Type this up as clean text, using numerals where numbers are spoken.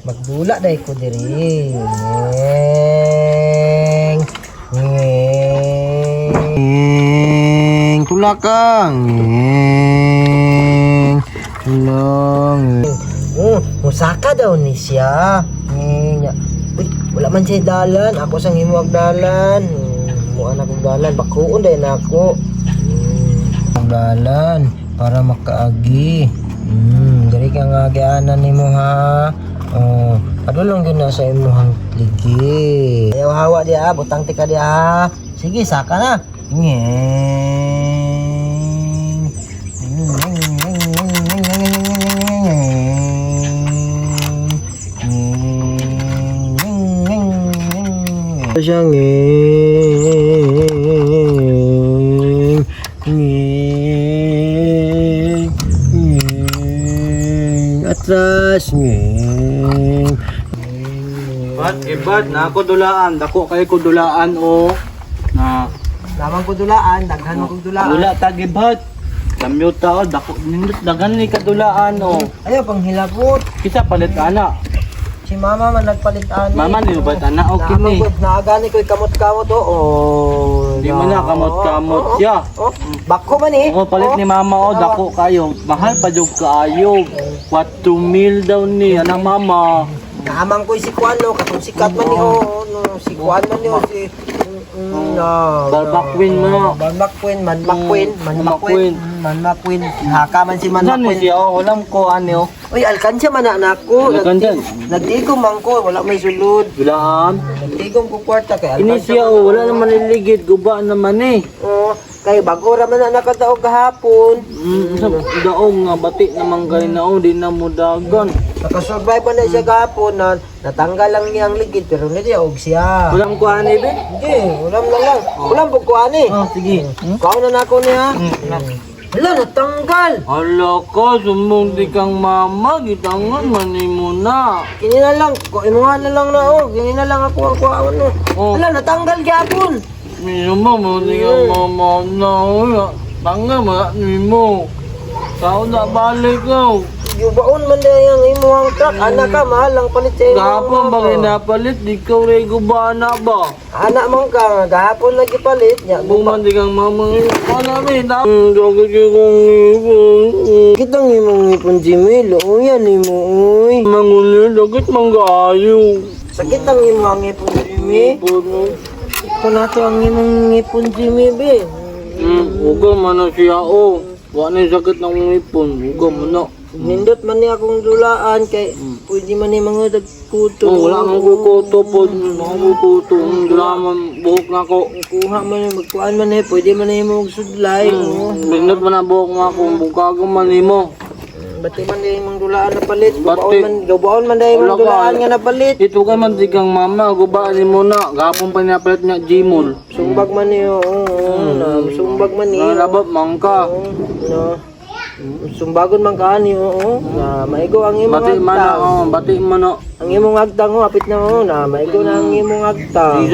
Magdula dai ko diri. Ngeng. Ngeng. Tula ka. Ngeng. Tulong. Oh, musaka daw ni siya. Ngeng. Uy, wala man siya dalan. Ako sang himuag dalan. Muan akong dalan. Bakuon dahil na ako. Dalan para makaagi. Diri ka nga agianan nimo ha. Oh, padulong gyud na sa imong ligi. Ayaw hawa di ah, butang tika di ah. Sige, saka na. Ngeng. Siya ngeng. Ngeng. Ngeng. Atras. Ngeng. Bat, ibat, na ako dulaan, dako kay ko dulaan o. Na Lamang ko dulaan, daghan mo kong dulaan. wala ta gibat. Kamyo ta o, dako nindot daghan ni kadulaan o. Ayaw pang hilabot. Kisa palit ana. Si mama man nagpalit ani. Mama ni bat ana o kini. Naagani ko'y kamot-kamot oh. Oh. Di man na kamot-kamot Oh, siya. Oh, bako man eh. O palit ni mama o, dako kayo. Mahal pa jud kaayo. 4 mil daw ni anang mama. Naamang ko'y si Juan no, katong sikat man ni oh, no, si Juan man ni oh, si no, Balbakwin no. mo. Balbakwin, Man McQueen, Man McQueen. McQueen, Man McQueen. Haka man si Man Saan ni McQueen. siya o, alam ko ani o. Uy, alkansya man na nako. Alkansya. Nagtigom man ko, wala may sulod. Dulaan. Nagtigom ko kwarta kay Ini alkansya. siya o, wala naman iligid, guba naman eh. Oh, kay bago ra man na nakataog gahapon. Sa daong nga bati naman kay na o, di na mo dagan. Nakasurvive pa na siya gahapon na natanggal lang niya ang ligid pero hindi og siya. Walang kuha ni be? Hindi, ulam na lang. Ulam pag kuha ni. Oh, sige. Kuha na na ako niya. Wala, natanggal. Hala ka, sumbong di kang mama, gitangan mani mo na. Kini na lang, imuha na lang na oh. Kini na lang ako ang kuha no. Oh. Wala, natanggal gihapon. Sumbong mo di kang mama na. Wala, tanga mo ni mo. Sao na balik ko. Yubaon man na yung imuhang truck. Anak ka, mahal ang palit sa imong. Gahapon ba ginapalit, di ka rin guba na ba? Anak mo ka, gahapon lagi palit. Nya, Buman di kang mama. Wala mi, na. Dagat yung kong ipon. Kitang imong ngipon, Jimmy. Luoyan nimo, uy. Mangulo, dagat manggayo. Sakit ang imong ngipon, Jimmy. Ipon. Ito na to ang imong ngipon, Jimmy, be. Uga man na siya o. Wa na yung sakit ng ngipon. Uga man na. Nindot man niya akong dulaan kay pwede man ni mga tagkuto. Oh, wala akong kukuto po. Wala akong kukuto. Wala man buhok na ako. Kuha man ni magkuan man eh, pwede man ni mo og sudlay. Oo. Bindot man ang buhok mo ako. Bukago man nimo. Bati man ni imong dulaan na palit. Bati. Gubaon man dahil Wala imong ka. dulaan nga napalit. Ito kay man kang mama. Gubaan nimo na. Gapon pa niya palit niya Gmall. Sumbag man ni oo, oo, na sumbag man ni. Nalabab man ka. Oo, na. Sumbagon man ka ani, oo. Na maigo ang imong Bati man na. agtang. Oh, bati man na. Ang imong agtang oh, apit na oh, na maigo na ang imong agtang.